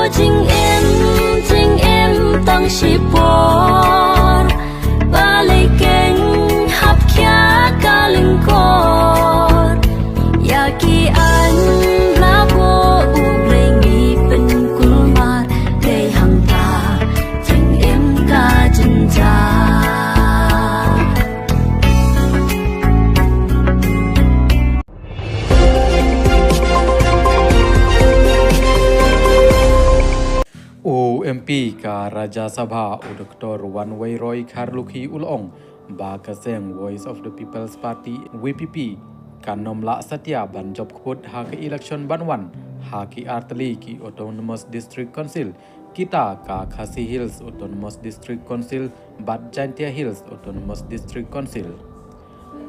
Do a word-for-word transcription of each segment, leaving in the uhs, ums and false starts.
Jingim, jingim tang shipor, balei kein hap khia ka lyngkor. Ïa ki aiñ la buh U Blei ngi pynkulmar, dei hangta jingim ka jynjar. U M P ka Rajya Sabha u Doctor Wanweiroy Kharlukhi u la ong ba ka seng Voice of the People's Party, V P P, kan ym lah satia ban jop kput ha ka election ban wan ha ki artylli ki Autonomous District Council, kita ka Khasi Hills Autonomous District Council bad Jaintia Hills Autonomous District Council.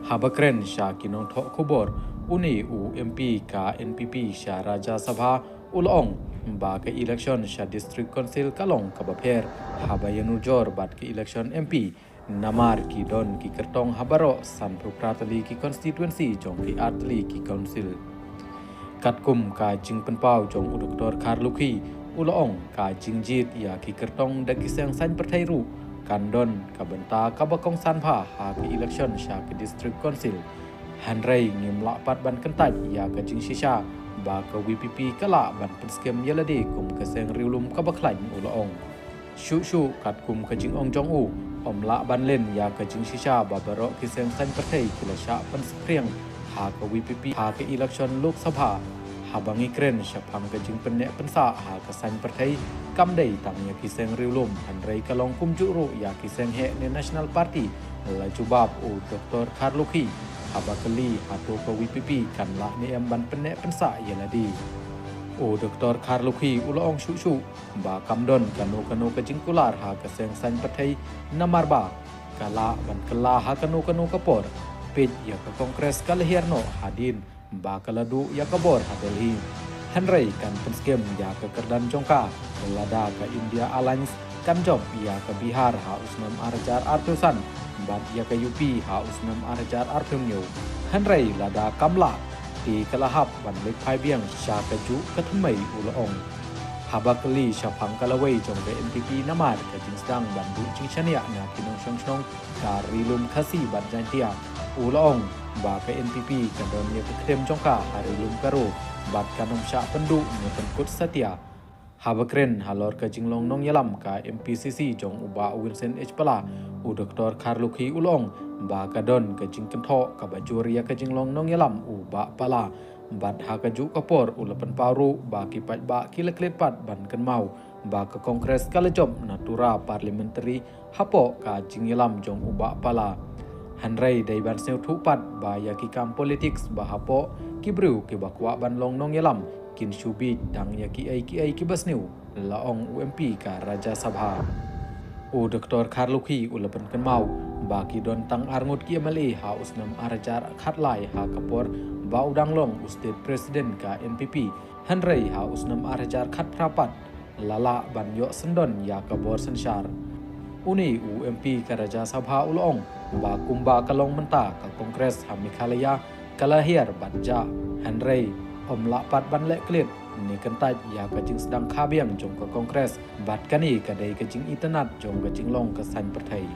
Haba kren sha ki nongthoh khubor, une u M P ka N P P sha Rajya Sabha u la ong ba ka election sha District Council ka long kaba pher haba ïanujor bad ka election M P, namar ki don ki kyrtong ha baroh sanphew phra tylli ki constituency jong ki artylli ki council. Katkum ka jingpynpaw jong u Doctor Kharlukhi u la ong ka jingjied ïa ki kyrtong da ki seng saiñ pyrthei ruh kan don ka bynta kaba kongsan bha ha ka election sha ka District Council. Hynrei ngim lah pat ban kyntait ïa ka jingshisha ba ka V P P ka lah ban pynskhem ïa lade kum ka seng riewlum kaba khlaiñ, u la ong. Shuh shuh katkum ka jingong jong u, ym lah ban len ïa ka jingshisha ba baroh ki seng saiñ pyrthei ki la shah pynspring ha ka V P P ha ka election Lok Sabha. Haba ngi kren shaphang ka jingpynneh pynsah ha ka saiñ pyrthei, kam dei tang ïa ki seng riewlum, hynrei ka long kumjuh ruh ïa ki seng heh ne National Party, la jubab u Doctor Kharlukhi haba kylli hato ka V P P kan lah ne em ban pynneh pynsah ïa lade. U Doctor Kharlukhi u la ong shuh shuh ba kam don kano kano ka jingkular ha ka seng saiñ pyrthei, namar ba ka lah ban kylla ha kano kano ka por. Peit ïa ka Congress ka la hiar noh hadien ba ka la duh ïa ka bor ha Delhi. Hynrei kan pynskhem ïa ka kyrdan jong ka lada ka India Alliance kan jop ïa ka Bihar ha u snem ar hajar arphew san bad ïa ka U P ha u snem ar hajar arphew hynñiew. Hynrei lada kam lah, te ka la hap ban leit phai biang sha kajuh ka thymmei, u la ong. Haba kylli shaphang ka lawei jong ka N P P namar ka jingsdang ban duh jingshaniah na ki nongshong shnong ka ri lum Khasi bad Jaintia, u la ong ba ka N P P ka don ïa ka kyrdan jong ka ha ri lum Garo bad kan ym shah pynduh ne pynkut satia. Haba kren halor ka jinglong nongïalam ka M P C C jong u Bah Vincent H Pala, u Doctor Kharlukhi u la ong ba ka don ka jingkynthoh kaba jur ïa ka jinglong nongïalam u Bah Pala. Bad ha kajuh ka por u la pynpaw ruh ba ki paidbah ki la klet pat ban kynmaw ba ka Congress ka la jop na Tura Parliamentary hapoh ka jingïalam jong u Bah Pala. Hynrei dei ban sngewthuh pat ba ïa ki kam politics ba hapoh ki briew kiba kwah ban long nongïalam kin shu bieit tang ïa kiei kiei kiba sniew, la ong u M P ka Rajya Sabha. U Doctor Kharlukhi u la pynkynmaw ba ki don tang arngut ki M L A ha u snem ar hajar khatlai ha ka por ba u dang long u State President ka N P P, hynrei ha u snem ar hajar khatphra pat la lah ban ïoh syndon ïa ka bor synshar. Une u M P ka Rajya Sabha u la ong ba kumba ka long mynta, ka Congress ha Meghalaya ka la hiar bad jah, hynrei ym lah pat ban leh klet ne kyntait ïa ka jingsdang kha biang jong ka Congress, bad kane ka dei ka jingitynnad jong ka jinglong ka saiñ pyrthei.